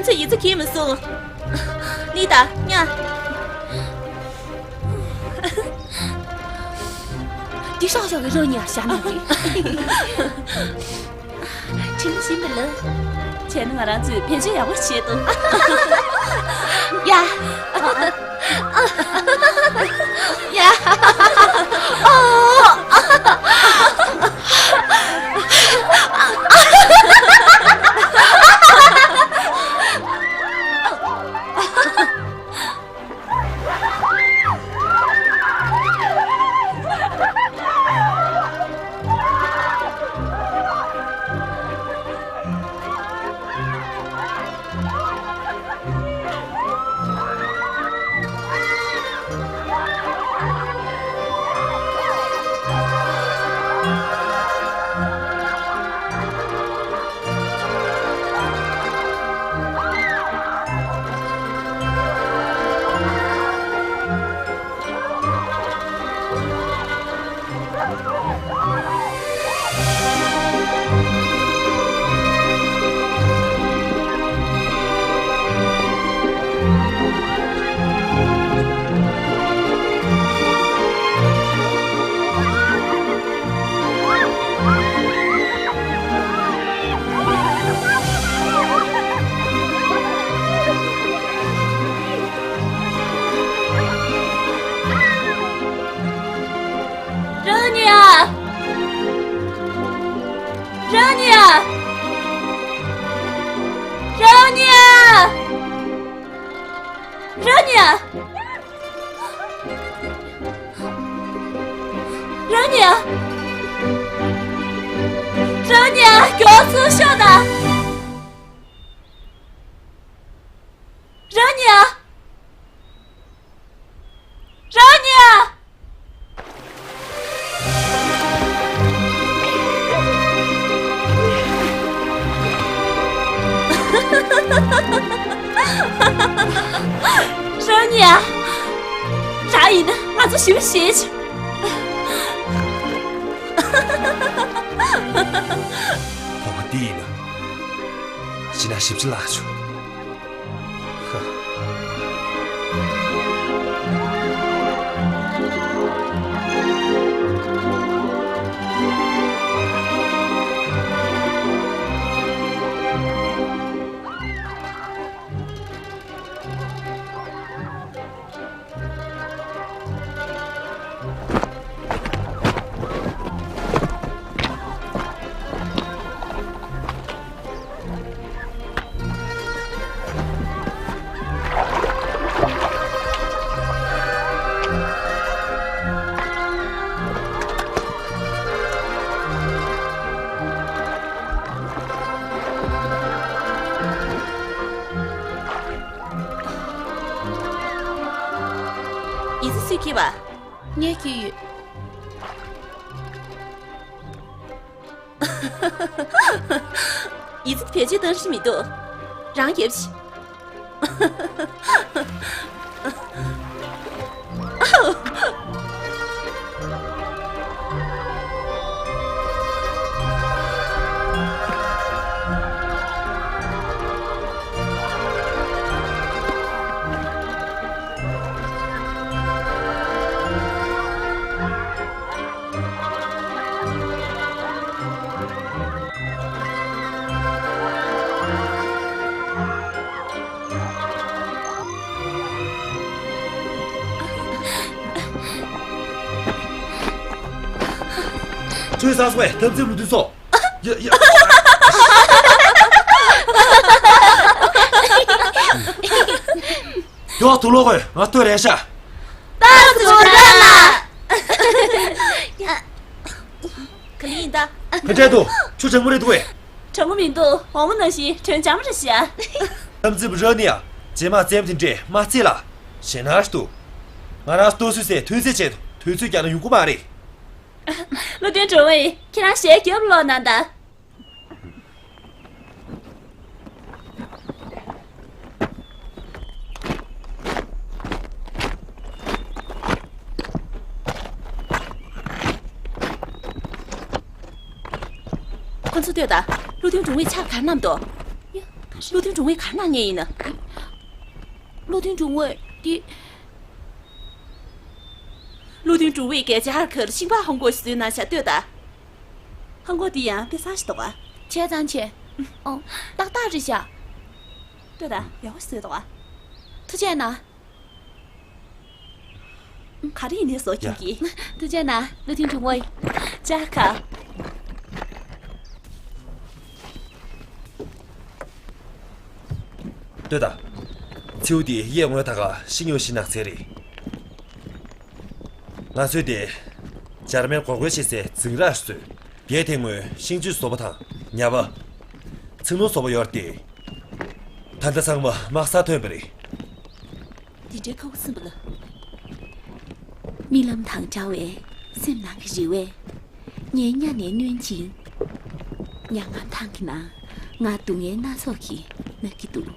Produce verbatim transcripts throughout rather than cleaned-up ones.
ཚོས་ཡིག་ཚད་ཁྱེར་མི་སོང་། ལི་ད་ཉ། འདི་ཤག་ཤག་གི་རང་ཉ་བཞག་ནས་ཀྱི། ཁྲིམས་ཤིང་གི་ལ། བྱས་ན་ང་རང་ཚོས་བེད་སྤྱོད་ཡག་པོ་བྱེད་དོ། ཡ། ཡ། རང་ཉིད་ཨ། རང་ཉིད་ཨ། རང་ཉིད་ཨ། རང་ཉིད་ཨ། རང་ཉིད་ཨ། རང་ཉིད་ཨ། མགྱོགས་ཚུར་ཤོག་དང་། རང་ཉིད་ཨ། རང་ཉིད་ཨ། རང་ཉིད་ཨ། རང་ཡིན་ན་ང་ཚོ་ཞིབ་བཤད་བྱེད། ཁོ་བ་འདི་ཡིན་ན། ཤི་ན་ཞིབ་ཅི་ལགས་བྱུང་། ཡིག་ཚད་སུས་ཁྱེར་བ། ངས་ཁྱེར་ཡོད། ཡིག་ཚད་བེད་སྤྱོད་གཏང་རིན་མི་འདུག་རང་རྒྱབ་ཤིག། ཁྱོད་ས་སོ་བས་ཐབས་རྩིས་མི་འདུག་སོ། ཡ་ཡ། དེ་བ་དུ་ལོག་གོ་ང་ལྟོས་རེད་ཤག། ད་ཚོ་ར་ན། ག་ལི་ཡིན་ད། ག་འདྲ་འདུག་ཁྱོད་གྲང་མོ་རེད་འདུག་གས། གྲང་མོ་མི་འདུག་འོ་མ་ནང་བཞིན་དྲོན་འཇམ་རེད་ཤག། ཐམ་ཙི་བུ་རོ་ནི་ཡ། རྗེས་མ་བཙན་པོ་དེ་འདྲས་མ་རྩེ་ལ། ཞེ་ན་ར་འདུག་ང་རང་ལྟོ་སུས་སའི་ཐོན་རྫས་ཆེད་དུ་དུས་ཚོད་རྒྱག་ན་ཡོང་གི་མ་རེད། བློ་བརྟན་འགྲོ་བས་ཁྱེད་རང་ཞལ་རྒྱབ་ལོག་ན་ད། ཁོ་ཚོ་ལྟོས་དང་། བློ་མཐུན་དྲུང་བས་ཕྱག་ག་རེ་བསྣམས་འདུག་ཡ། བློ་མཐུན་དྲུང་བས་ག་རེ་གནང་མཁན་ཡིན་ན། བློ་མཐུན་དྲུང་བས་འདི། བློ་མཐུན་དྲུང་བས་གལ་ཆེ་ཧར་ཁར་ཤིང་པགས་ཧང་གོ་ཞིག་བཟོས་གནང་བཞག་ལྟོས་དང་། ཧང་གོ་འདི་ཡང་དཔེ་བཟང་ཞིག་འདུག་ག་བྱས་ཙང་བྱས། ཨོ། ཏག་ཏག་རེད་ཤག་ལྟོས་དང་། ཡག་པོ་ཞིག་བཟོས་འདུག་ག་ཐུགས་རྗེ་གནང་། ག་རེ་ཡིན་ནའི་བཟོ་མཁན་གྱིས། ཐུགས་རྗེ་གནང་། བློ་མཐུན་དྲུང་བས། ཅག་ཁ། ལྟོས་དང་། མཚེའུ་དེ་གཡས་ངོས་ད་ག་ཤིང་ཡོ་ཤི་ནགས་ཚལ་རེད། ང་ཚོས་དེ་འཇར་མན་འགོག་རྒོལ་བྱེད་སའི་འཛིང་རགས་བཟོས། དེའི་སྟེང་ངོས་ཤིང་བཅུད་བཟོ་པ་དང་ཉ་པ། ཚིག་ནོར་བཟོ་པ་ཡོད་རེད་དེ། ད་ལྟ་ཚང་མ་དམག་སར་ཐོན་པ་རེད། འདི་འདྲའི་ཁག་པོ་སེམས་པ་ལ། རྨི་ལམ་དང་འདྲ་བའི་སེམས་ནང་གི་རེ་བས། ངའི་གཉའ་ནས་བསྣུན་ཅིང་། མྱ་ངམ་ཐང་གི་ནང་ང་སྡུག་བསྔལ་སྣ་ཚོགས་ཀྱིས་མནར་གྱི་འདུག་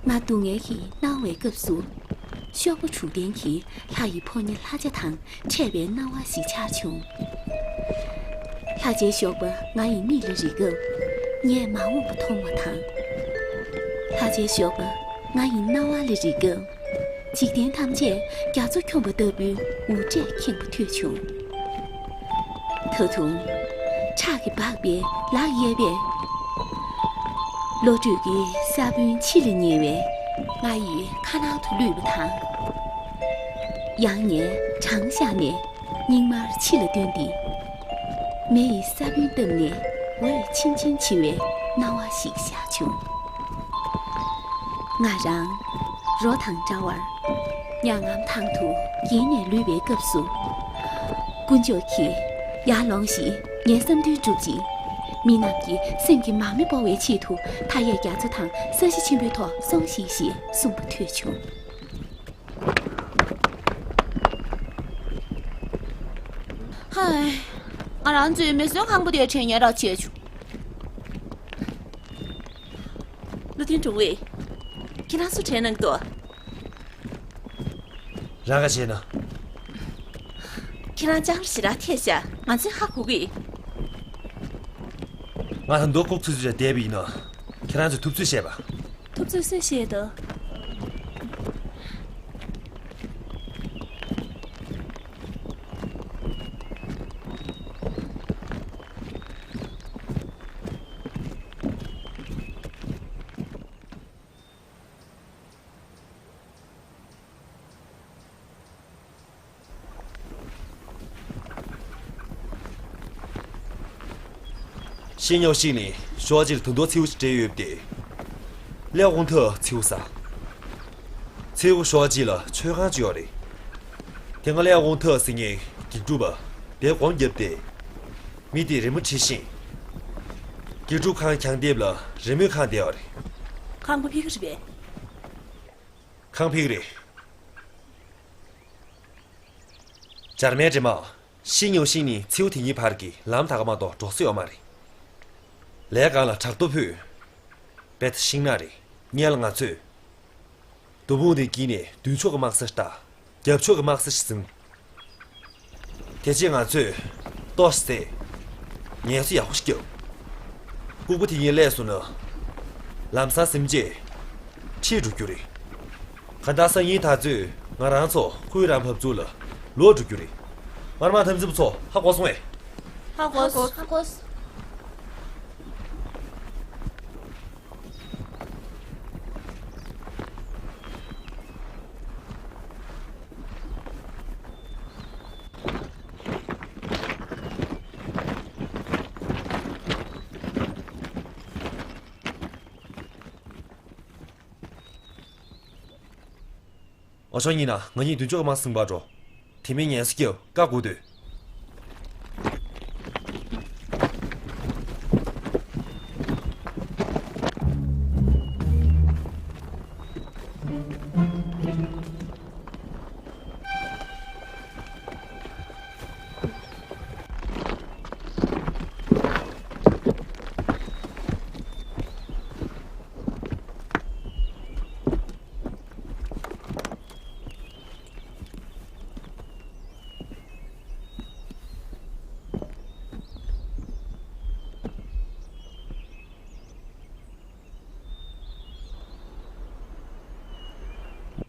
ང་སྡུག་བསྔལ་གྱིས་མནར་བའི་སྐབས་སུ། གཤོག་པ་དྲུག་ལྡན་གྱི་ལྷ་ཡི་ཕོ་ཉ་ལྷ་བྱ་དང་འཕྲད་པའི་སྣང་བ་ཞིག་འཆར་བྱུང་། ལྷ་བྱའི་གཤོག་པ་ང་ཡི་མིག་ལ་རེག་སྐབས། ངས་མ་འོངས་པ་མཐོང་བ་དང་། ལྷ་བྱའི་གཤོག་པ་ང་ཡི་རྣ་བ་ལ་རེག་སྐབས། འཇིག་རྟེན་ཐམས་ཅད་རྒྱ་མཚོ་འཁྱོམས་པ་ལྟ་བུའི་འུར་སྒྲས་ཁེངས་པ་ཐོས་བྱུང་། ད་དུང་། ཁྲག་གིས་སྦགས་པའི་ལག་གཡས་པས། བློ་གྲོས་ཀྱི་ས་བོན་ཕྱི་ལ་ཉིལ་བས་ང་ཡི་ཁ་ནང་དུ་བླུགས་པ་དང་། ཡང་ངས་བྲང་བཞག་ནས་སྙིགས་མར་ཕྱི་ལ་བཏོན་ཏེ། མེ་ཡི་ས་བོན་བཏབ་ནས་འོད་ཆེམ་ཆེམ་འཆི་བའི་སྣང་བ་ཞིག་ཤར་བྱུང་། ང་རང་རོ་དང་འདྲ་བར་མྱ་ངམ་ཐང་དུ་འགྱེལ་ནས་ལུས་པའི་སྐབས་སུ། དཀོན་མཆོག་གིས་ཡར་ལོངས་ཤིག་ངའི་བསམ་འདུན་སྒྲུབ་ཅིང་། མི་རྣམས་ཀྱི་སེམས་ཀྱི་མར་མེ་སྤོ་བའི་ཆེད་དུ་མཐའ་ཡས་རྒྱ་མཚོ་དང་ས་གཞི་ཆེན་པོའི་ཐོག་སོང་ཞིག་ཞེས་གསུངས་པ་ཐོས་བྱུང་། ཧའི། ང་རང་ཚོའི་མེ་ཟོན་ཁང་པ་དེར་དྲན་ཉེ་ར་བྱས་བྱུང་། བློ་མཐུན་དྲུང་བས། ཁྱེད་རང་ཚོ་དྲན་གནང་གི་འདུག་རང་ག་བྱས་ན། ཁྱེད་རང་ལྕང་ར་ཞེ་དྲག་ཐེ་ཤ་ང་ཚོས་ཧ་གོ་གི། ང་ད་མདོ་ལྐོག་ཚུད་ཚུད་བསྡད་པ་ཡིན་ན། ཁྱེད་རང་ཚོས་ཐུབ་ཚོད་བཤད་པ། ཐུབ་ཚོད་སུས་བཤད་དོ། ཤིང་ཡོ་ཤི་ནི་ཞོ་ཅིར་དུ་མདོ་མཚེའུ་ཞིག་སྤྲད་ཡོད་པ་སྟེ། ཀླད་ཀོང་ཐག་མཚེའུ་ཟེར། མཚེའུ་ཞོ་ཅི་ལ་མཆོད་ཁང་ཅིག་ཡོད་རེད། དེ་སྔ་ཀླད་ཀོང་ཐག་ཟེར་མཁན་གྱི་སྒྲུབ་པ་དེ་སྒོམ་བརྒྱབ་སྟེ། མི་དེ་རི་མོ་བྲིས་ཤིང་། དགེ་སྒྲུབ་ཁང་གྱང་ལྡེབས་ལ་རི་མོའི་ཁང་བསྡད་པ་རེད། ཁང་པ་ཕ་གི་རེད་པས། ཁང་ཕ་གི་རེད། འཇར་མན་འདྲེ་དམག་ཤིང་ཡོ་ཤིང་ནི་མཚེའུ་དེ་གཉིས་བར་གྱི་ལམ་ད་ག་མ་གཏོགས་འགྲོ་ས་ཡོད་མ་རེད། ལས་སྒང་ལ་བྲག་རྡོ་ཕུད། དཔེ་ད་ཤིང་ནགས་རེད། སྔོན་ལ་ང་ཚོས། རྡོ་འབུང་དེ་དཀྱིལ་ནས་མདུན་ཕྱོགས་ཀྱི་དམག་ས་ཞིག་དང་། རྒྱབ་ཕྱོགས་ཀྱི་དམག་ས་ཞིག་ཟིན། དེ་རྗེས་ང་ཚོས་ལྟོ་ཞིག་བཟས། ངལ་གསོ་ཡག་པོ་ཞིག་བརྒྱབ། ལྐུགས་པ་དེ་གཉིས་སླེབས་སོང་ན། ལམ་སང་ཟིན་རྗེས་ཁྲིད་འགྲོ་རྒྱུ་རེད། གང་ལྟར་སང་ཉིན་ད་ཚོད་ང་རང་ཚོ་ཁོའི་རང་འབབ་ཚུགས་ལ་ལོག་འགྲོ་རྒྱུ་རེད། མར་མ་འཐབ་འཛིང་པ་ཚོ་ཧ་གོ་སོང་ངས། ཧ་གོ་སོང་། ཧ་གོ་སོང་། འོ་ཆོག་ཡིན་ན་ང་གཉིས་མདུན་ཕྱོགས་དམག་ཟིན་པར་འགྲོ། དེ་མིན་ངལ་གསོ་རྒྱབ་བཀའ་བསྒོ་སྡོད།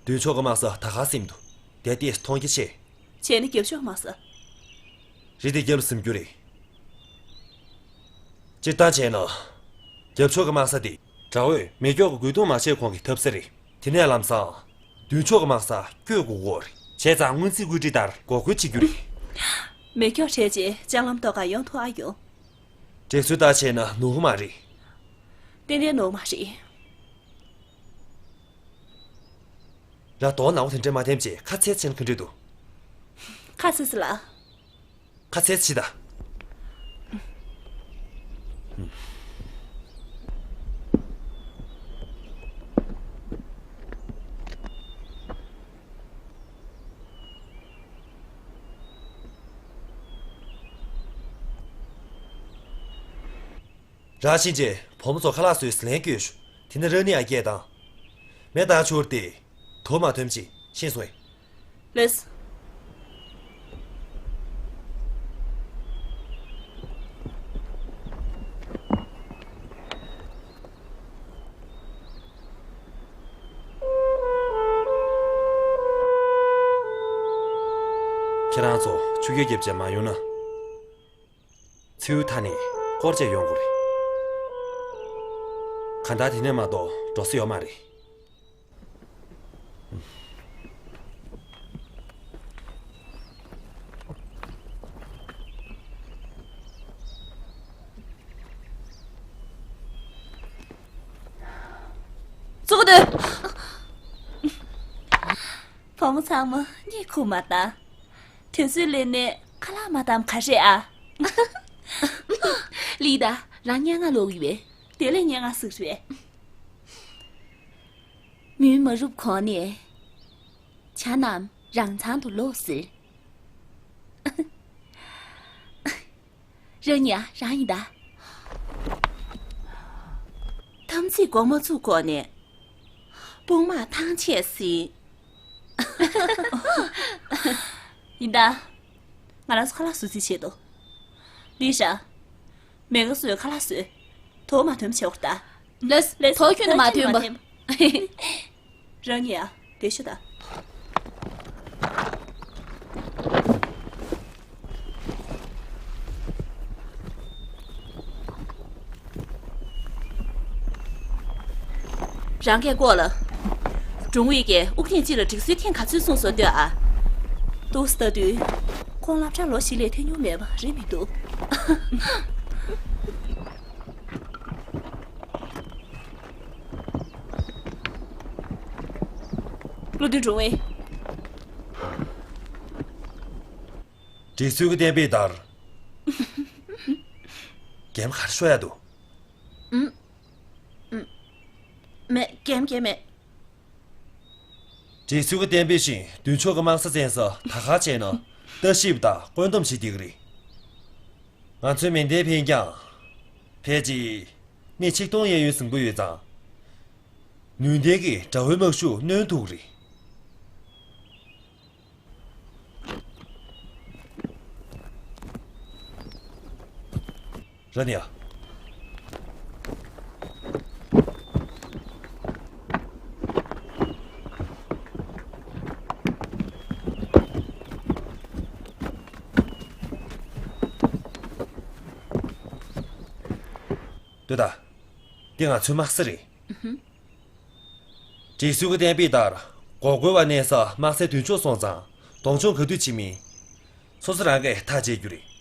མདུན་ཕྱོགས་ཀྱི་དམག་ས་ད་ག་ཟིན་འདུག་དེ་ཏོག་ཙམ་མཐོང་རྒྱ་ཆེ། བྱས་ན་རྒྱབ་ཕྱོགས་དམག་ས། རི་དེ་རྒྱབ་ལ་ཟིན་རྒྱུ་རེད། སྤྱིར་བཏང་བྱས་ན། རྒྱབ་ཕྱོགས་ཀྱི་དམག་ས་དེ། དགྲ་བོས་མེ་སྒྱོགས་ཀྱི་རྒོལ་རྡུང་མ་བྱས་གོང་གི་ཐབས་ཟད་རེད། དེ་ནས་ལམ་སང་། མདུན་ཕྱོགས་ཀྱི་དམག་ས་བསྐྱོད་དགོས་ཀྱི་རེད། བྱས་ཙང་སྔོན་རྩིས་བཀོད་སྒྲིག་ལྟར་འགོག་རྒོལ་བྱེད་རྒྱུ་རེད། མེ་སྒྱོགས་བྲལ་རྗེས་ལྕགས་ལམ་ཐོག་ག་ཡོང་ཐུབ་ཨ་ཡོང་། སྒྲིག་སྲོལ་ལྟར་བྱས་ན་ནོར་གི་མ་རེད། ཏན་ཏན་ནོར་གི་མ་རེད། ར་དོ་ནག་པོ་དེ་འདྲས་མ་འཐེན་བྱས་ཁ་ཚེས་ཕྱིན་ག་འདྲས་འདུག་ཁ་ཚེས་ལ། ཁ་ཚེས་ཕྱི་ད། རང་ཕྱིན་རྗེས་བུ་མོ་ཚོ་ཁ་ལག་བཟོས་ཟི་ལིང་བསྐྱོད་ཤོག་དེ་ནས་རང་ཉིད་ཡར་སྐྱེལ་དང་། མེ་བཏང་ཆོག་སྟེ། དོ་མ་ཐོན་ཅིག་ཤེས་སོང་ངས། ལགས། ཁྱེད་རང་ཚོ་ཆུ་རྐྱལ་རྒྱབ་བྱས་མ་ཡོང་ན། མཚེའུ་མཐའ་ནས་སྐོར་བྱས་ཡོང་དགོས་རེད། གང་ལྟར་དེ་ནས་མ་གཏོགས་འགྲོ་ས་ཡོད་མ་རེད། ཙོག་སྡོད། བུ་མོ་ཚང་མ་གཉིད་ཁུག་མ་བཏང་། དུས་ཚོད་སླེབས་ནས་ཁ་ལག་མ་བཏང་ག་རེད་ཨ། ལི་ད། རང་སྙན་ངག་ཀློག་གི་ཡོད་པས། དེ་ལས་སྙན་ངག་ཟིག་རེད། མུན་མ་རུབ་གོང་ནས། བྱ་རྣམས་རང་མཚང་དུ་ལོག་ཟེར། རང་ཉིད་ཡང་རང་ཡིན་ད། དམ་ཚིག་འགོག་མ་ཚུགས་གོང་ནས། དཔུང་དམག་ཐང་ཆད་ཟིན། ཡིན་ད། ང་རང་ཚོ་ཁ་ལག་བཟོ་རྩིས་བྱེད་དོ། ལི་ཤ། མེ་ཁ་སོས་ཁ་ལག་བཟོས། དོ་མ་ཐོན་བྱེད་འོར་ད། ལས་ལས་དོ་ཁྱོན་ནས་མ་ཐོན་པ། རང་ཉིད་ཡ་དེ་ཤོད་ད། རང་སྐད་བཀོག་ལ། དྲུང་ཝེ་གིས་དབུ་ཁྲིད་གཅིག་ལ་སྒྲིག་སྲོལ་ཐེངས་ག་ཚོད་གསུངས་སོང་ལྟོས་ཨ། ཏོག་ཙམ་ལྟ་དུས། ཁོང་སློབ་གྲྭར་ལོ་བཞི་ལས་ཐོན་མྱོང་མེད་པ་རེད་མི་འདུག་བློ་མཐུན་དྲུང་ཝེ། སྒྲིག་སྲོལ་གྱི་གཏན་འབེབས་ལྟར། འགན་ག་རེ་ཤོར་ཡ་འདུག་ཨུམ། ཨུམ། མེད། འགན་འགན་མེད། སྒྲིག་སྲོལ་གྱི་གཏན་འབེབས་བཞིན་མདུན་ཕྱོགས་ཀྱི་དམག་ས་བཙན་ས་ད་ག་བྱས་ན་ལྟ་ཞིབ་དང་བཀོད་འདོམས་བྱེད་བསྡད་ཀྱི་རེད། ང་ཚོའི་མེ་མདའི་འཕེན་རྒྱང་ཕལ་ཆེར་སྣེ་ཆིག་སྟོང་གཡས་གཡོན་ཟིང་པོ་ཡོད་ཙང་། ནུས་ལྡན་གྱིས་དགྲ་བོའི་དམག་ཤུགས་གནོན་ཐུབ་ཀྱི་རེད། ར་ནི་ཡ། ལྟོས་དང་། འདི་ང་ཚོའི་དམག་ས་རེད། སྒྲིག་སྲོལ་གྱི་གཏན་འབེབས་ལྟར་འགོག་རྒོལ་བ་གནས་ས་དམག་སའི་མདུན་ཕྱོགས་སོང་ཙང་གདོང་མཆོང་ག་དུས་བྱེད་མིན། སོ་སོ་རང་གིས་ཐག་བཅད་རྒྱུ་རེད།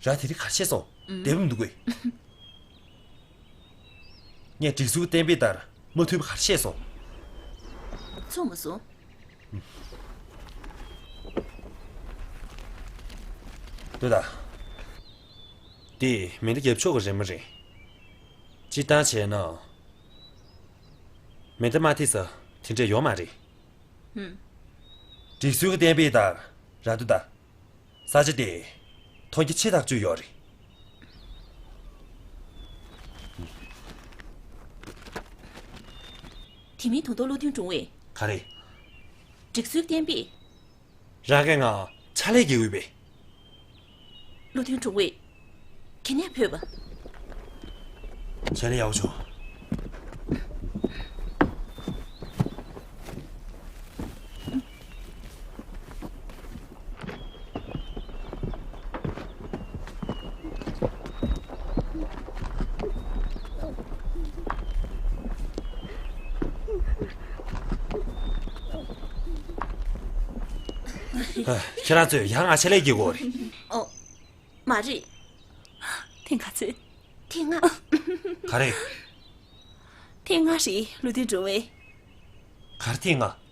ར་དེ་རིང་ག་རེ་བཤད་སོང་། བདེ་པོ་མི་འདུག་གས། ངས་སྒྲིག་སྲོལ་གཏན་འབེབས་ལྟར་མ་མཐུན་པ་ག་རེ་བཤད་སོང་། ཚོར་མ་སོང་། ལྟོས་དང་། འདི་མེ་མདའ་རྒྱབ་ཕྱོགས་ཀྱི་རེད་མ་རེད། སྤྱིར་བཏང་བྱས་ན། མེ་མདའ་མ་ཐེབས་ས་དེ་འདྲ་ཡོད་མ་རེད། ཧུམ། སྒྲིག་སྲོལ་གྱི་གཏན་འབེབས་ལྟར་ར་ལྟོས་དང་། ས་ཆ་དེ་མཐོང་རྒྱ་ཆེ་ཐག་ཆོད་ཡོད་རེད། དེ་མིན་ད་དུང་བློ་མཐུན་དྲུང་ཝེ། ག་རེ། སྒྲིག་སྲོལ་གཏན་འབེབས། རང་གིས་ང་ཕྱག་ལས་རྒྱག་གི་ཡོད་པས། བློ་མཐུན་དྲུང་ཝེ། ག་ནས་བོས་པ། བྱས་ན་ཡག་པོ་བྱུང་། ཁྱེད་རང་ཚོས་ཡང་ང་ཆེད་ལས་བགྱིད་དགོས་རེད། ཨོ། མ་རེད། ཐེངས་ག་ཚོད། ཐེངས་ལྔ། ག་རེ། ཐེངས་ལྔ་རེད། བློ་མཐུན་དྲུང་བའི། ག་རེ་ཐེངས་ལྔ།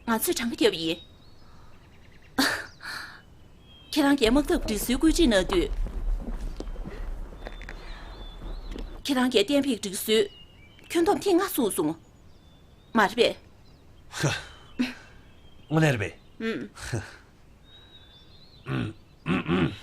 ང་ཚོས་གྲངས་ཀ་བརྒྱབ་ཡིན། ཁྱེད་རང་གིས་དམག་འཐབ་སྒྲིག་སྲོལ་བཀོད་སྒྲིག་གནང་དུས། ཁྱེད་རང་གིས་གཏན་འབེབས་སྒྲིག་སྲོལ་ཁྱོན་བསྡོམས་ཐེངས་ལྔ་བསྲུངས་སོང་། མ་རེད་པས། ཧ། དངོས་གནས་རེད་པས། ཨུམ།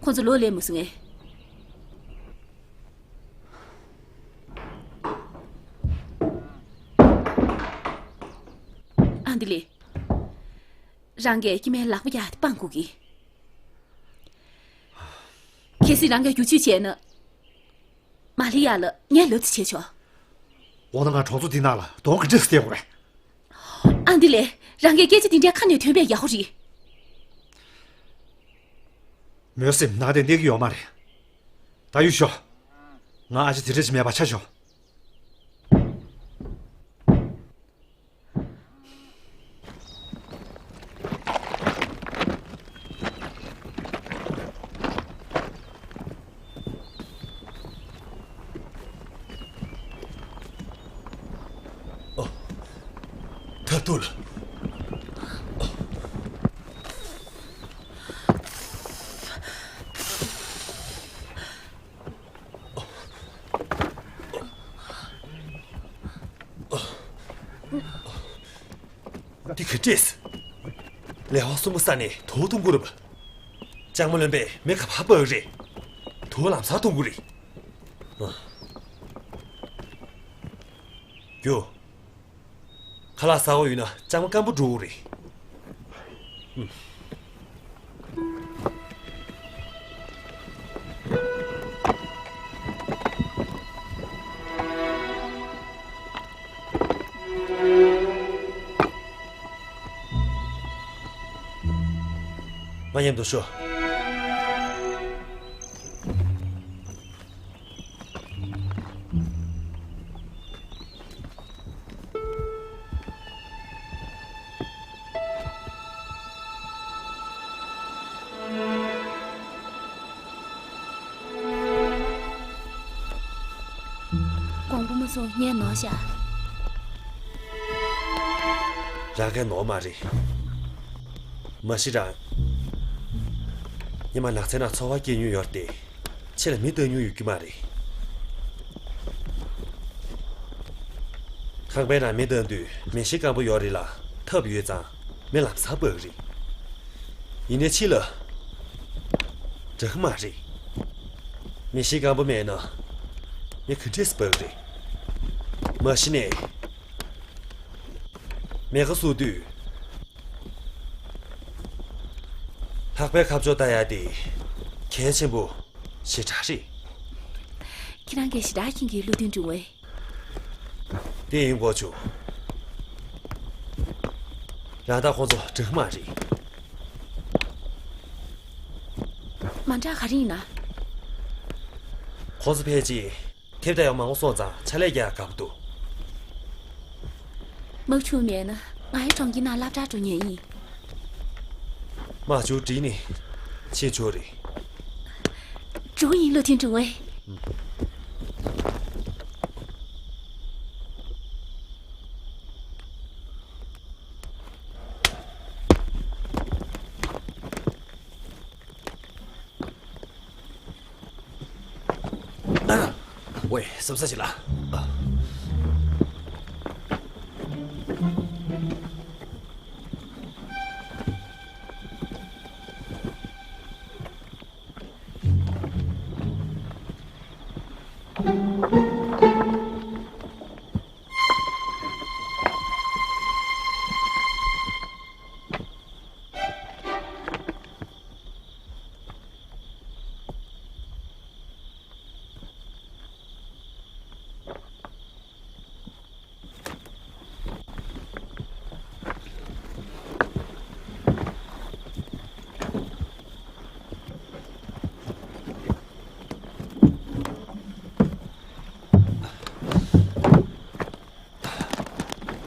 ཁོ་ཚོ་ལོག་སླེབས་མ་སོང་ངས། ཨ་འདི་ལེ། རང་གིས་སྐྱེ་དམན་ལག་པ་རྒྱག་དེ་སྤང་དགོས་ཀྱི། གལ་སྲིད་རང་གིས་བསྒྱུར་བཅོས་བྱས་ན། མ་ལི་ཡ་ལ་ངས་ལབ་ཙམ་བྱས་ཆོག་འོ་ན་ང་གྲོང་ཚོ་འདི་ནང་ལ་གདོང་ག་འདྲས་སེ་བསྡད་དགོས་རེད། ཨ་འདི་ལེ། རང་གིས་སྐད་ཆ་འདི་འདྲའི་ཁ་ནས་ཐོན་པས་ཡག་པོ་རེད། མོའི་སེམས་ནང་དེ་གནས་ཀྱི་ཡོད་མ་རེད། ད་ཡུལ་ཤོག་ང་ཨ་ཅེ་དེ་འདྲ་ཞིག་མེད་པ་ཆ་ཞོག་ཐབས་སྡུག་ལ། འདི་ག་འདྲས། ལས་དབང་གསུམ་པོ་ས་ནས་དོ་གཏོང་གི་རེད་པ། ལྕང་མ་རློན་པས་མེ་ག་པར་སྤར་གི་རེད། དུ་བ་ལམ་སང་གཏོང་གི་རེད། རྒྱུ། ཁ་ལག་ཟ་དགོས་ཡོད་ན་ལྕང་མ་སྐམ་པོ་འགྲོ་གི་རེད། ང་མཉམ་དུ་ཤོག་དགོངས་པ་མ་ཚོམ། ངས་ནོར་བཞག་རང་གིས་ནོར་མ་རེད། མ་གཞི་རང་། སྔོན་མ་ནགས་ཚལ་ནང་འཚོ་བ་སྐྱེལ་མྱོང་ཡོད་རེད་དེ། ཕྱི་ལ་མེ་བཏང་མྱོང་ཡོད་ཀྱི་མ་རེད། ཁང་པའི་ནང་མེ་བཏང་དུས་མེ་ཤིང་སྐམ་པོ་ཡོད་རེད་ལ། ཐབ་ཡོད་ཙང་མེ་ལམ་སང་སྤར་གི་རེད། ཡིན་ནའི་ཕྱི་ལ་དྲག་གི་མ་རེད། མེ་ཤིང་སྐམ་པོ་མེད་ན་མེ་ག་འདྲས་སྤར་གི་རེད། མ་གཞི་ནས་མེ་ཁ་བསུ་དུས་ལྷགས་པའི་ཁ་ཕྱོགས་ལྟ་ཡག་དེ་གལ་ཆེན་པོ་ཞེ་དྲག་རེད། ཁྱེད་རང་གིས་ཞེ་དྲག་མཁྱེན་གྱི། བློ་མཐུན་དྲུང་བའི། དེ་ཡིན་དགོས་བྱུང་། རང་ལྟར་ཁོང་ཚོ་འགྲིག་མ་རེད། མ་འདྲ་ག་རེ་ཡིན་ན། ཁོང་ཚོ་ཕལ་ཆེར་ཐེབས་རྒྱག་ཡག་མང་པོ་སོང་ཙང་ཕྱག་ལས་རྒྱག་ཡག་དགའ་པོ་འདུག་དམག་ཆུང་མེད་ན་ང་ཡི་གྲོང་ཁྱེར་ནང་སློབ་གྲྭར་འགྲོ་ཉན་ཡིན། དམག་ཆུང་བསྒྲིགས་ནས་ཕྱིན་ཆོག་རེད། འགྲོ་ཡིན། བློ་མཐུན་དྲུང་བའི། ཝེ། སེམས་ས་ཅི་ལ།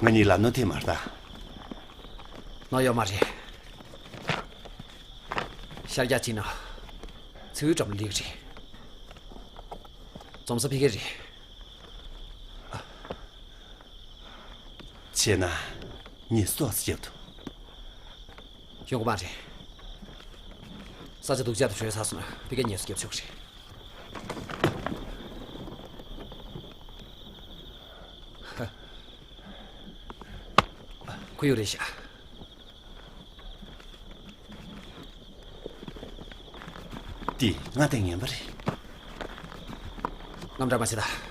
ཁྱེད་གཉིས་ལ་གནོད་དེ་མ་རེད་ད། ང་ཡོད་མ་རེད། ཤར་རྒྱག་ཅིག་ན་ཚིག་འགྲམ་ལིག་རེད། འཛོམས་ས་ཕི་གེ་རེད། བྱས་ན་ངས་སོགས་སུ་བརྒྱབ་ཐུབ། ཡོང་གི་མ་རེད། ས་ཆ་སྡུག་ཅག་ཏུ་བྲོས་ཚར་སོང་ན་ཕི་གེ་ངས་སུ་བརྒྱབ་ཆོག་གི་རེད། ཁོ་ཡོད་རེད་ཤག་འདི་ང་དང་ངན་པ་རེད། རྔམ་དྲག་མ་བྱེད་ད།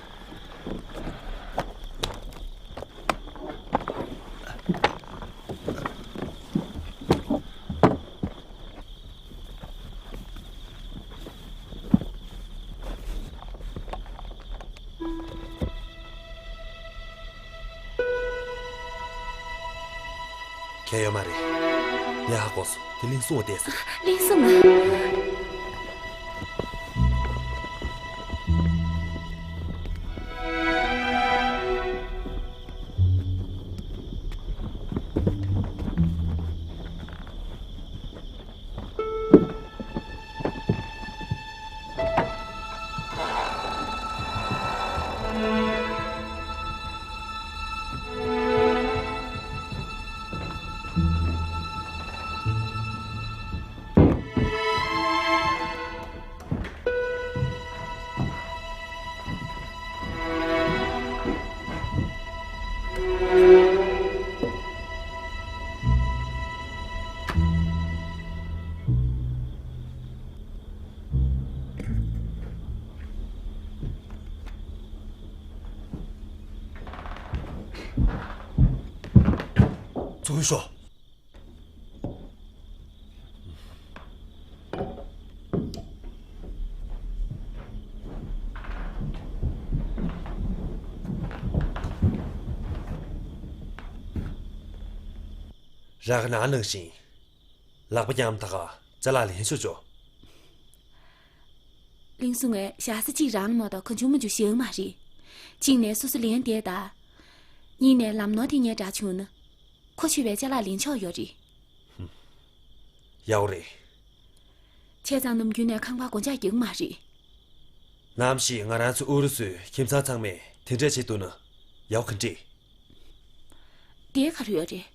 ཁྱད་ཡོད་མ་རེད། ངས་ཧ་གོ་སོང་། དེ་གླིང་སྲུང་བ་བལྟས་ཟེར། གླིང་སྲུང་ཨ། ཚུར་ཤོག་རག་ན་ནང་བཞིན། ལག་པ་བརྐྱངས་ཐག་ཅ་ལག་ལེན་ཤོག་ཅོ། གླིང་སྲུང་ངས་ཞག་ས་གཅིག་རང་ལ་མ་གཏོགས་གང་བྱུང་མང་བྱུང་བཞེངས་མ་རེད། གཅིག་ནས་སོ་སོ་ལེན་བསྡད་ད། གཉིས་ནས་ལམ་ནོར་དེ་ངས་འདྲ་བྱུང་ན། ཁོ་ཆོད་པའི་ཅ་ལག་ལེན་ཆོག་ཡོད་རེད། ཡག་པོ་རེད། བྱས་ཙང་ནམ་རྒྱུན་ནས་ཁང་པ་སྒོ་ལྕགས་རྒྱག་གི་མ་རེད། ནམ་ཞིག་ང་རང་ཚོའི་ཨུ་རུ་སུའི་ཁྱིམ་ཚང་ཚང་མས་དེ་འདྲས་བྱེད་ཐུབ་ན་ཡག་གི་འདྲ། དེ་ག་རེ་ཡོད་རེད།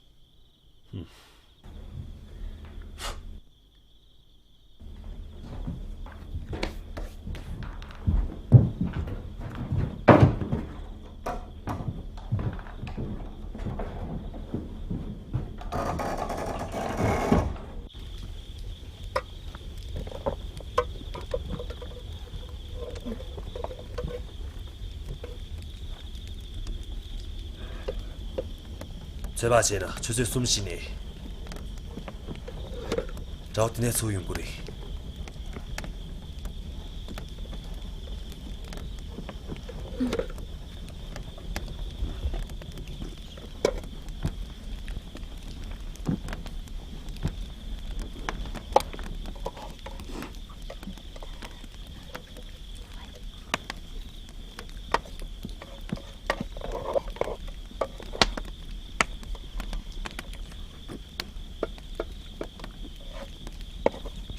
ཚོད་དཔག་བྱས་ན་ཆུ་ཚོད་གསུམ་ཞིག་ནས་དགྲ་བོ་དེ་ནས་ཚུར་ཡོང་གི་རེད།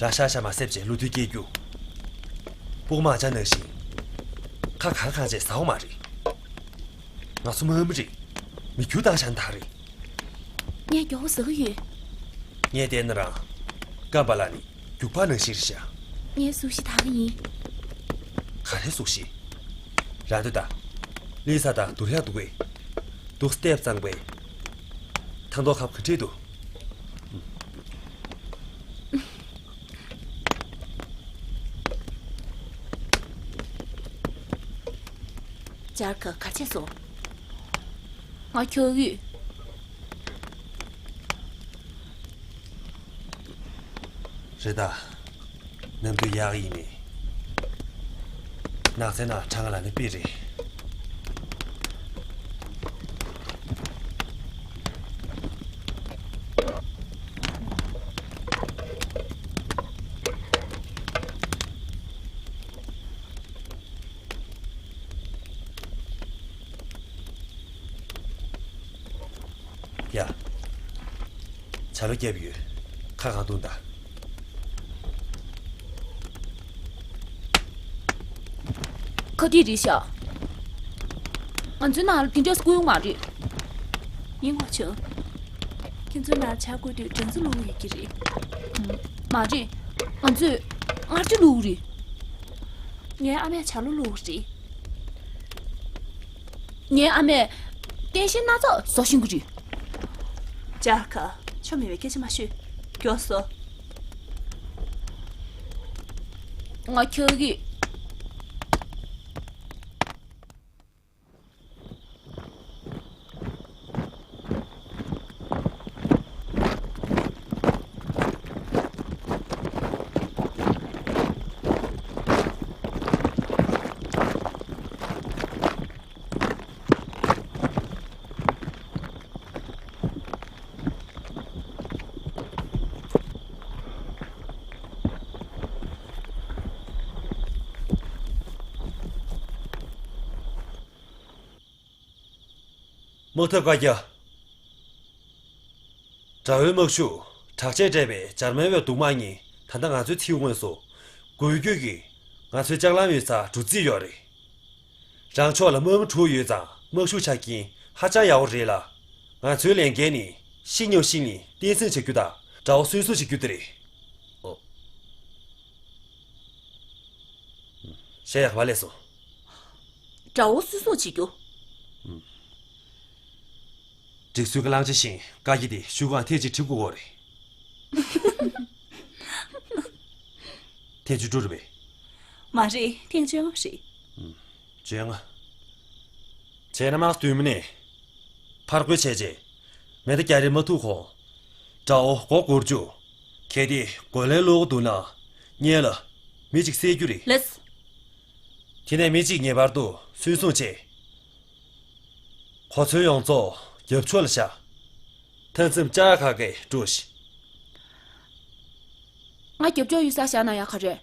ར་ཤ་ཤ་མ་བསད་བྱས་ལུ་དུས་སྐྱེ་རྒྱུ། སྤུ་མ་ཅ་ནང་བཞིན། ཁ་གར་གང་བྱས་ཟ་འོ་མ་རེད། ང་ཚོ་མ་མི་རེད། མི་རྒྱུ་བཏང་བཞག་ད་རེད། ངས་མགྱོགས་པོ་ཟ་གི་ཡོད། ངས་བལྟས་ན་རང་། སྐམ་པ་ལ་ནི་རྒྱུག་པ་ནང་བཞིན་རེད་ཤག་ངས་གཟུགས་གཞི་དག་གི་ཡིན། ག་རེ་གཟུགས་གཞི། རང་འདོད་ད། ལི་ས་དང་དུར་ཡག་འདུག་གས། འདུག་སྟེབས་གཙང་པས། ཐང་ཐོག་ཁབ་ག་འཁྲིད་འདུག་ཅར་ཁ་ག་ཆེ་སོང་། ང་ཁྱོད་ཡུས། རེད་ད། ནམ་དུས་ཡག་ཡིན་ནི། ནགས་ཚལ་ནང་གྲང་ང་ལ་ནི་དཔེ་རེད། ཡ། བྱ་ལོ་བརྒྱབ་ཡོད། ཁ་གང་བཏུང་ད། ཁ་དེ་རེད་ཤག་ང་ཚོའི་ནང་ལ་དེ་འདྲས་བསྐུར་ཡོང་མ་རེད། ཡིན་ངོ་ཆུང་། ཁྱེད་ཚོའི་ནང་ཇ་བསྐོལ་དུས་སྦྲང་རྩི་བླུགས་ཡོད་ཀྱི་རེད། མ་རེད། ང་ཚོས་མངར་ཆུ་བླུགས་རེད། ངའི་ཨ་མས་ཇ་ལོ་བླུགས་རེད། ངའི་ཨ་མས་རྟེན་གཞི་སྣ་ཚོགས་བཟོ་ཤེས་ཀྱི་རེད། ཇ་ཁ་ཆོ་མེད་པའི་སྐད་ཆ་མ་ཤོད། མགྱོགས་སོང་། ང་འཁྱག་གི། དམག་འཐབ་བཀའ་རྒྱ། དགྲ་བོའི་དམག་ཤུགས་དྲག་ཆས་སྤྲས་པའི་འཇར་མན་བའི་གདུང་དམག་གཉིས་ད་ལྟ་ང་ཚོའི་མཚེའུ་ངོས་སུ་འགུལ་སྐྱོད་ཀྱིས་ང་ཚོའི་ལྕགས་ལམ་ཡོད་སར་འགྲོ་རྩིས་ཡོད་རེད། རང་ཕྱོགས་ལ་དམག་མི་དྲུག་ཡོད་ཙང་དམག་ཤུགས་ཆ་རྐྱེན་ཧ་ཅང་ཡག་པོ་རེད་ལ། ང་ཚོའི་ལས་འགན་ནི་ཤི་སྙམ་ཤི་ནས་བསྟན་སྲུང་བྱ་རྒྱུ་དང་དགྲ་བོ་སོད་གསོ་བྱེད་རྒྱུ་དེ་རེད། ཨོ། ཞེ་ཡག་པ་ལས་སོ། དགྲ་བོ་སོད་གསོ་བྱེད་རྒྱུ། སྒྲིག་སྲོལ་གྱི་བླང་བྱ་བཞིན་བཀའ་རྒྱ་དེ་ཤོག་གུའང་ཐེངས་གཅིག་བྲི་དགོས་ཀྱི་རེད། ཐེངས་བཅུ་དྲུག་རེད་པས། མ་རེད། ཐེངས་བཅོ་ལྔ་རེད། བཅོ་ལྔ། བྱས་ན་དམག་སྡུད་མི་ནས་ཕར་རྒོལ་བྱས་རྗེས། མེ་མདའ་རྒྱག་རེས་མ་ཐུབ་གོང་། དགྲ་བོ་མགོ་སྒུར་རྒྱུ། གལ་ཏེ་རྒོལ་ལན་སློག་གི་འདུག་ན། སྔོན་ལ་མི་གཅིག་བསད་རྒྱུ་རེད། ལགས། དེ་ནས་མི་གཅིག་ངེས་པར་དུ་སུན་སྲུང་བྱེད། གོ་མཚོན་ཡོངས་རྫོགས་རྒྱབ་ཕྱོགས་ལ་བཞག་མཐའ་མཚམས་བཅག་ཁག་གིས་དཀྲུགས་ཤིག་ང་རྒྱབ་ཕྱོགས་ཡོད་སར་བཞག་ན་ཡག་ག་རེད།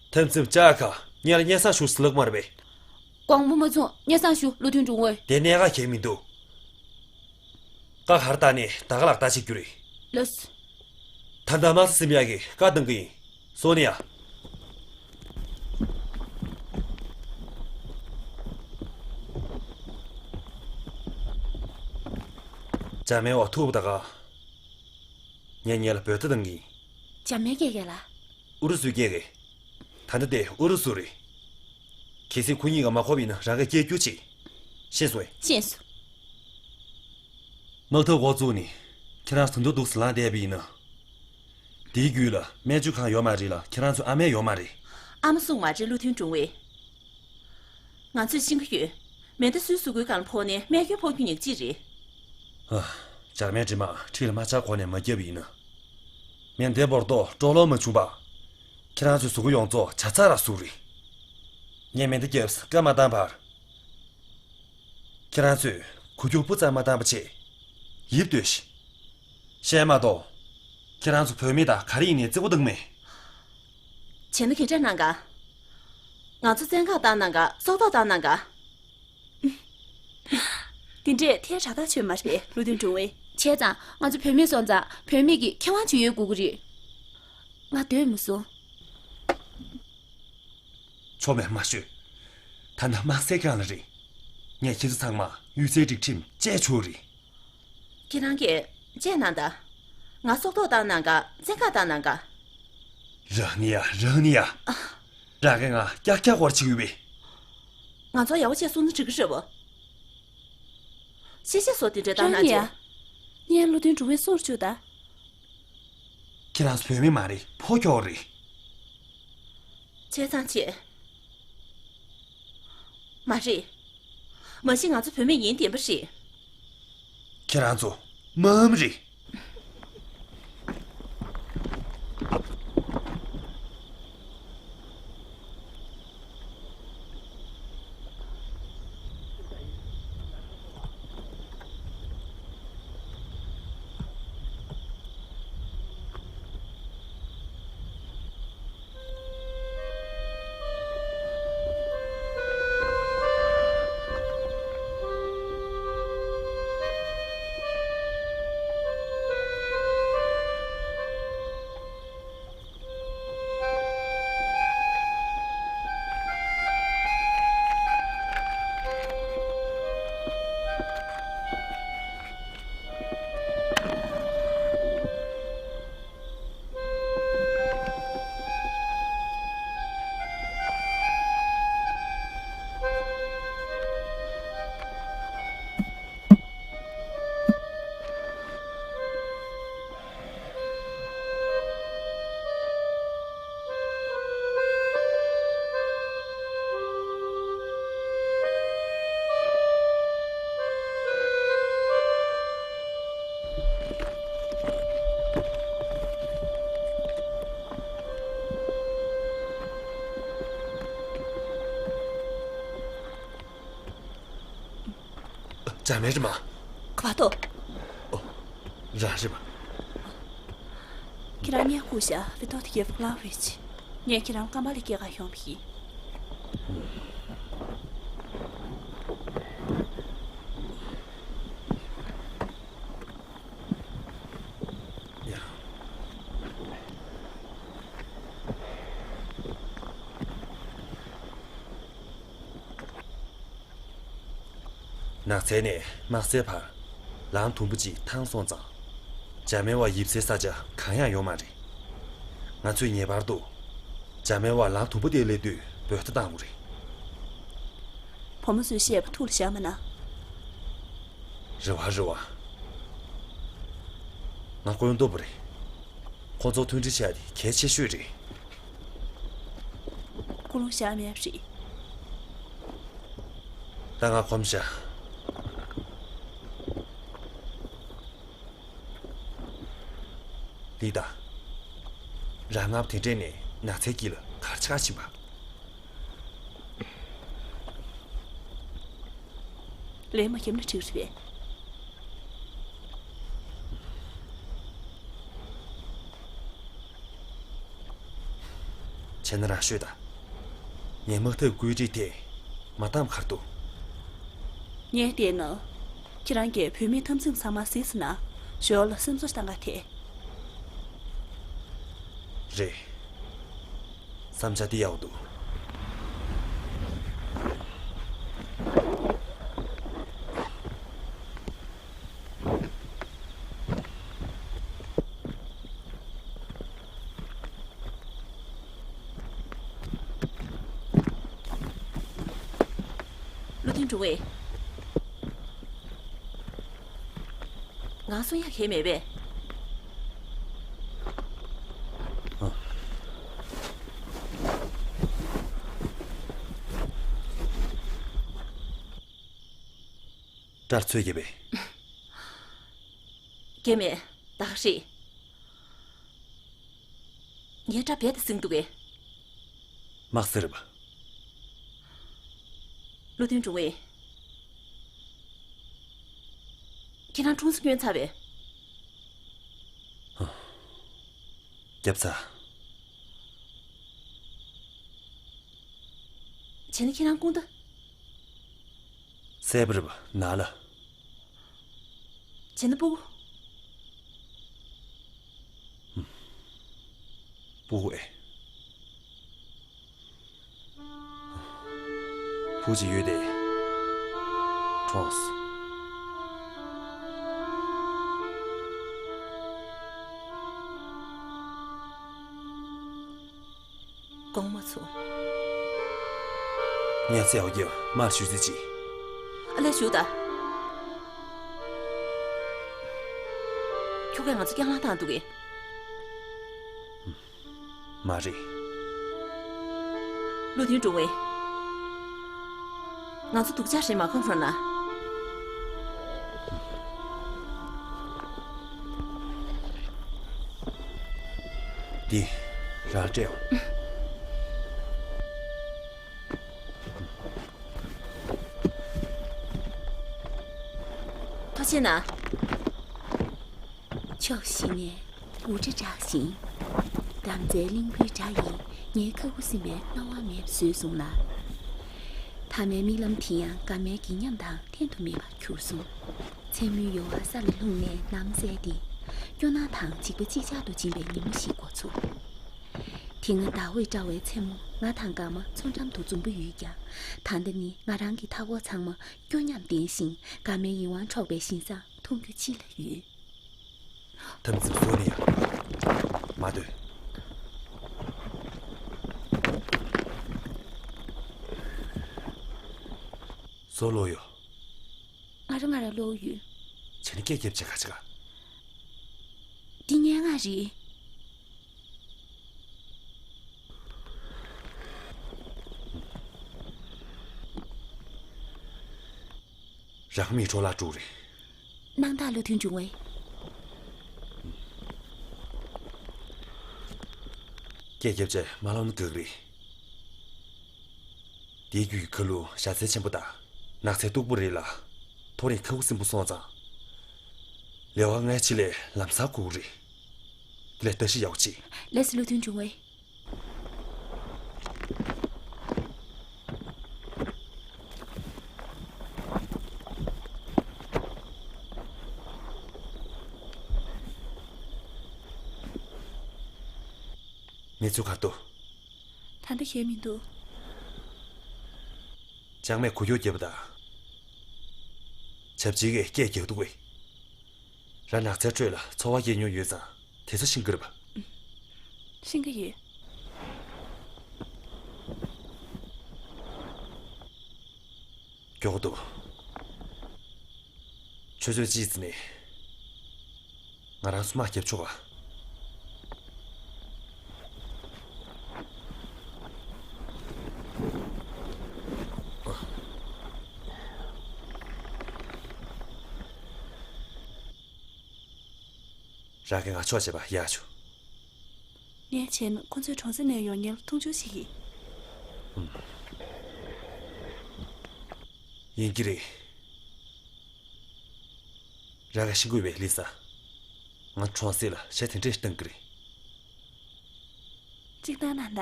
མཐའ་མཚམས་བཅག་ཁག་ངས་ལ་སྙན་སེང་ཞུ་ཟེར་ལབ་མ་རེད་པས། དགོངས་པ་མ་ཚོམས། སྙན་སེང་ཞུ། བློ་མཐུན་དྲུང་འོས། དེ་གནད་འགག་གང་ཡང་མི་འདུག་བཀའ་ག་རེ་བཏང་ནའི་ད་ག་ལག་བསྟར་བྱེད་རྒྱུ་རེད། ལགས། ད་ལྟ་དམག་སའི་སེམས་ཡག་གི་བཀའ་གཏང་གི་ཡིན། སོང་ནི་ཡ། འཇར་མན་བ་ཐུག་པ་ད་ག་ངས་ངེད་ལ་འབོད་སྒྲ་བཏང་གི་ཡིན། འཇར་མན་སྐད་སྐད་ལ། ཨུ་རུ་སུའི་སྐད་སྐད། ད་ལྟ་དེ་ཨུ་རུ་སུ་རེད། གལ་སྲིད་ཁོ་གཉིས་ཀ་མ་གོ་བ་ཡིན་ན་རང་གིས་སྐད་སྒྱུར་བྱེད། ཤེས་སོང་ངས། ཤེས་སོང་། དམག་འཐབ་འགོ་བཙུགས་ནས་ཁྱེད་རང་ཚོ་ད་དུང་འདུག་སེ་ལངས་བསྡད་པ་ཡིན་ན། དེའི་རྒྱུད་ལ་སྨན་བཅོས་ཁང་ཡོད་མ་རེད་ལ། ཁྱེད་རང་ཚོའི་ཨ་མ་ཡོད་མ་རེད། ཨ་མ་གསུངས་མ་རེད། བློ་མཐུན་དྲུང་འོས། ང་ཚོས་ཤེས་ཀྱི་ཡོད། མེ་མདའ་སུའི་གཟུགས་པོའི་སྒང་ལ་ཕོག་ནའི་རྨས་སྐྱོན་ཕོག་རྒྱུ་ཉག་གཅིག་རེད། ཨ། འཇར་མན་འདྲེ་དམག་འཁྲིས་ལ་མ་ཆགས་གོང་ནས་མ་བརྒྱབ་པ་ཡིན་ན། མེ་མདའི་འབོར་དོག་སྤྲོ་ལོང་མ་བྱུང་བར། ཁྱེད་རང་ཚོའི་གཟུགས་པོ་ཡོངས་རྫོགས་ཇ་ཚགས་ར་ཟུག་རེད། ངས་མེ་མདའ་བརྒྱབ་སྟེ་བཀའ་མ་བཏང་བར། ཁྱེད་རང་ཚོས་འགུལ་སྐྱོད་སྤུ་ཙམ་མ་བཏང་པ་བྱས། ཡིབ་སྡོད་ཤིག་བཤད་མ་གཏོགས། ཁྱེད་རང་ཚོ་བུད་མེད་དང་ག་རེ་ཡིན་ནའི་བརྩི་བཀུར་བཏང་མེད། བྱས་ན་ག་འདྲ་གནང་ག་ང་ཚོ་བཙན་བཀག་བཏང་གནང་ག་སྲོག་ཐོག་བཏང་གནང་ག་དེ་འདྲས་ཐལ་དྲགས་ཐག་ཆོད་མ་རེད། བློ་མཐུན་དྲུང་འོས། བྱས་ཙང་ང་ཚོ་བུད་མེད་སོང་ཙང་བུད་མེད་ཀྱིས་ཁེ་དབང་ཇི་ཡོད་དགོས་ཀྱི་རེད། ང་སྡོད་མི་སྲིད། ཆོ་མེད་མ་ཤོད། ད་ལྟ་དམག་སའི་སྒང་ལ་རེད། ངས་ཁྱེད་ཚོ་ཚང་མ་གཡུལ་སའི་སྒྲིག་ཁྲིམས་བཅད་ཆོག་རེད། ཁྱེད་རང་གིས་བཅད་གནང་དང་། ང་སྲོག་ཐོག་བཏང་གནང་ག་བཙན་བཀག་བཏང་གནང་ག་རང་ནི་ཡ། རང་ནི་ཡ། རང་གིས་ང་ཀྱག་ཀྱག་སྐོར་བྱེད་ཀྱི་ཡོད་པས། ང་ཚོ་ཡག་པོ་བྱས་གསུང་ན་འགྲིག་གི་རེད་པ། ཤེས་བྱ་སོགས་དེ་འདྲ་བཏང་རང་གནང་ཡ། བྱས། ངས་བློ་མཐུན་དྲུང་འོས་སོར་བཅུག་ད། ཁྱེད་རང་ཚོ་བུད་མེད་མ་རེད། ཕོ་ཁྱོ་རེད། བྱས་ཙང་བྱས། མ་རེད། མ་གཞི་ང་ཚོ་བུད་མེད་ཡིན་བདེན་པ་རེད། ཁྱེད་རང་ཚོ་དམག་མི་རེད། དྲ་མེད་རེད་མ། ག་པར་ཐོག་ཨོ། རང་རེད་མ། ཁྱེད་རང་ངའི་སྐུ་ཞབས་བི་ཏོ་ཏི་ཡེ་ཕ་ལ་ཝི་ཆི། ངས་ཁྱེད་རང་ཀམ་པ་ལ་སྐྱེལ་ག་ཡོང་བ་ཡིན། ནགས་ཚལ་ནས་དམག་སའི་བར་ལམ་དུམ་བུ་གཅིག་ཐང་སོང་ཙང་། འཇར་མན་བ་ཡིབ་སའི་ས་ཆ་གང་ཡང་ཡོད་མ་རེད། ང་ཚོས་ངེས་པར་དུ་འཇར་མན་བ་ལམ་དུམ་བུ་དེར་སླེབས་དུས་འབོད་བརྡ་བཏང་དགོས་རེད། བུ་མོ་ཚོས་བཤད་པ་ཐུགས་ལ་བཞག་མ་གནང་། རེད་བ་རེད་བ། ང་ཀུན་རྟོག་པ་རེད། ཁོ་ཚོ་མཐུན་སྒྲིལ་བྱས་ཏེ་གལ་ཆེ་ཤོས་རེད། ཀུན་སློང་བཞག་མེད་པ་རེད། ད་ང་གོམས་བཞག་ལི་ད། རང་སྔ་དེ་འདྲས་ནས་ནགས་ཚལ་དཀྱིལ་ལ་གར་ཆགས་ཕྱིན་པ། ལས་མ་ཡིན་ན་འགྲིག་རེད་པས། བྱས་ན་རང་ཤོད་ད། ངས་དམག་འཐབ་བཀོད་སྒྲིག་དེ་མ་བཏང་གར་འདུག་ངས་བལྟས་ན། ཁྱེད་རང་གིས་བུད་མེད་འཐབ་འཛིང་ཚང་མ་གཟིགས་ཟིན་ན། ཞོར་ལ་སེམས་གསོ་བཏང་ག་དེ། རེད། བསམ་འཆར་འདི་ཡག་པོ་འདུག་བློ་མཐུན་དྲུང་བས། ང་གསུང་ཡག་གང་ཡང་མེད་པས། སྐྲ་ཚོས་རྒྱབ་པས། རྒྱབ་མེད། ད་ག་རེད། ངའི་སྐྲ་རྦད་དེ་ཟིང་འདུག་གས། དམག་སེར་བ། བློ་མཐུན་དྲུང་བས། ཁྱེད་རང་འཁྲུངས་ས་སྐྱོན་ཚར་བས། རྒྱབ་ཚ། བྱས་ན་ཁྱེད་རང་སྐུ་ཟླ། སེ་བ་རི་བ་ན་ལ། བྱས་ན་སྤུ་གུ། སྤུ་གུ་ཨེ། བུ་གཅིག་ཡོད་དེ། གྲོངས་སོང་། དགོངས་མ་ཚོམས། ངས་བཙལ་བ་རྒྱབ་མར་ཞུ་རྩིས་བྱེད། ཨ་ལས་ཞུ་ད། ཁྱོ་གས་ང་ཚོ་སྐྱག་ལང་བཏང་འདུག་གས། མ་རེད། བློ་མཐུན་དྲུང་བས། ང་ཚོ་སྡུག་ཅག་རེད་མ་ཁོམ་རོགས་གནང་། འདི་རང་སྤྲད་འོང་། ཐུགས་རྗེ་གནང་། ཕྱོགས་བཞི་ནས་འུར་སྒྲ་གྲགས་ཤིང་། འདམ་རྩྭའི་གླིང་བུའི་སྒྲ་ཡིས་ངའི་ཁ་ཁུ་སིམ་པའི་སྣང་བ་མེད་པ་བཟོས་སོང་ལ། མཐའ་མའི་རྨི་ལམ་དེ་ཡང་དགའ་མའི་སྒེག་ཉམས་དང་ལྡན་དུ་མེད་པར་གྱུར་སོང་། མཚན་མོའི་ཡོལ་བ་ས་ལ་ལྷུང་ནས་ནམ་གསལ་ཏེ། སྐྱོ་སྣང་དང་འཇིགས་པ་ཅིག་ཅར་དུ་འབྱིན་པའི་ཉིན་མོ་ཞིག་འགོ་ཚུགས། དེ་སྔ་ཟླ་འོད་བཀྲ་བའི་མཚན་མོ་ང་དང་དགའ་མ་མཚོ་འགྲམ་དུ་འཛོམས་པོ་ཡོད་ཀྱང་། ད་ལྟ་ནི་ང་རང་གི་མཐའ་འཁོར་ཚང་མ་སྐྱོ་ཉམས་ལྡན་ཞིང་དགའ་མའི་ཡིད་དབང་འཕྲོག་པའི་ཞིང་སར་མཐོང་རྒྱུ་ཅི་ལ་ཡོད། ཐམས་ཅད་བཟོ་ནས་ཡང་མ་སྡོད། བཟོ་ལོ་ཡོ། ང་རང་ང་རང་ལོ་ཡོད། བྱས་ན་སྐད་རྒྱབ་བྱས་ག་ཅི་ག་འདི་སྙན་ངག་རེད། རང་མི་འཕྲོ་བརླག་དཀྲུག་རེད། སྣང་དག་བློ་མཐུན་འབྱུང་བས། སྐད་རྒྱབ་བྱས་མ་ལོག་ན་དགའ་གི་རེད། དེའི་རྒྱུད་ཀྱི་ཁ་ལུ་བྱ་ཚལ་ཆེན་པོ་དང་ནགས་ཚལ་སྟུག་པོ་རེད་ལ། ཐོ་རེངས་ཁ་ཁུ་སིམ་པོ་སོང་ཙང་། ལས་ཀ་སྔ་ཕྱི་ལས་ལམ་སང་དགོས་ཀྱི་རེད། དེ་ལས་བརྟག་ཞིབ་ཡག་པོ་བྱེད། ལགས་སོ། བློ་མཐུན་དྲུང་ཡིག་གནས་ཚུལ་ག་རེ་འདུག་ད་ལྟ་གང་ཡང་མི་འདུག་ལྕང་མས་འགུལ་སྐྱོད་བརྒྱབ་པ་དང་། བྱབ་ཆེན་གྱིས་སྐད་རྒྱག་འདུག་གས། ར་ནགས་ཚལ་ཁྲོད་ལ་འཚོ་བ་སྐྱེལ་མྱོང་ཡོད་ཙང་། དེ་ཚོ་ཤེས་ཀྱི་རེད་པ། ཤེས་ཀྱི་ཡོད། མགྱོགས་པོ་འདུག་ཆུ་ཚོད་གཅིག་ཙམ་ནས་ང་རང་ཚོ་དམག་རྒྱབ་ཆོག་ག་རང་གིས་ང་ཕྱོགས་བྱས་པ་ཡག་བྱུང་། ངས་བྱས་ན་ཁོ་ཚོས་གྲོང་གསེབ་ནས་ཡོང་མཁན་ལ་མཐོང་ཆུང་བྱེད་ཀྱི། ཡིན་གྱི་རེད། རང་གིས་ཤེས་ཀྱི་ཡོད་པས་ལི་ས། ང་གྲོང་གསེབ་ལ་ཞྭ་དེ་འདྲས་བཏང་གི་རེད། གཅིག་བཏང་ན་ད།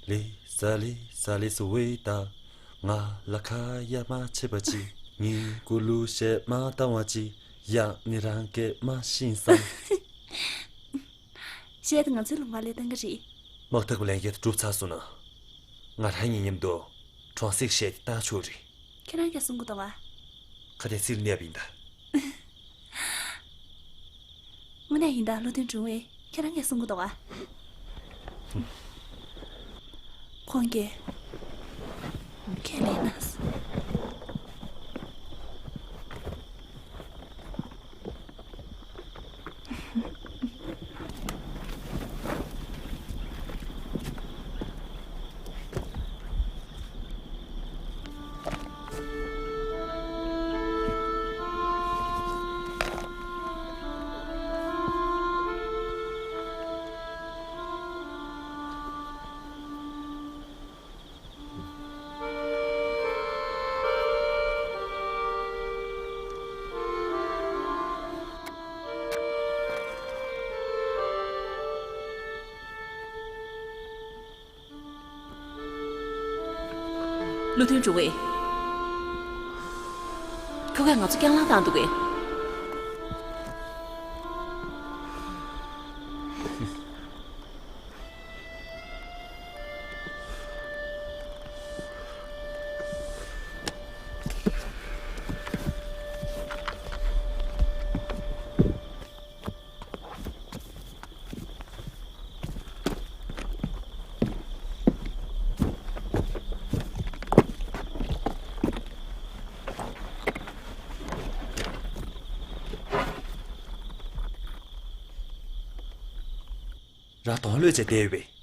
ལི་ས་ལི་ས་ལི་སུ་ཝེ་ད། ང་ལ་ཁ་ཡ་མ་བྱེད་པ་ཅི། ངའི་ཀུ་ལུ་ཤད་མ་བཏང་བ་ཅི། ཡང་ནི་རང་སྐད་མ་ཤེས་སམ། ཤད་དེ་ང་ཚོའི་ལུང་པ་ལ་བཏང་གི་རེད། དམག་འཐབ་ཀྱི་ལས་འགན་དེ་གྲུབ་ཚར་སོང་ན། ང་རང་གཉིས་མཉམ་དུ་གྲོང་གསེབ་ཤད་དེ་བཏང་ཆོག་རེད། ཁྱེད་རང་གིས་གསུང་གི་འདུག་ག་ཁ་དེ་སིལ་གནས་པ་ཡིན་ད། དངོས་གནས་ཡིན་ད། བློ་མཐུན་དྲུང་ཡིག་ཁྱེད་རང་གིས་གསུང་གི་འདུག་ག་ཁོང་གིས་ཁས་ལེན་གནང་སོང་། བློ་མཐུན་དྲུང་ཡིག་ཁྱོ་གས་ང་ཚོ་རྐྱང་ལངས་བཏང་འདུག་གས། ར་དོང་ལོད་བྱས་བསྡད་ཡོད་པས།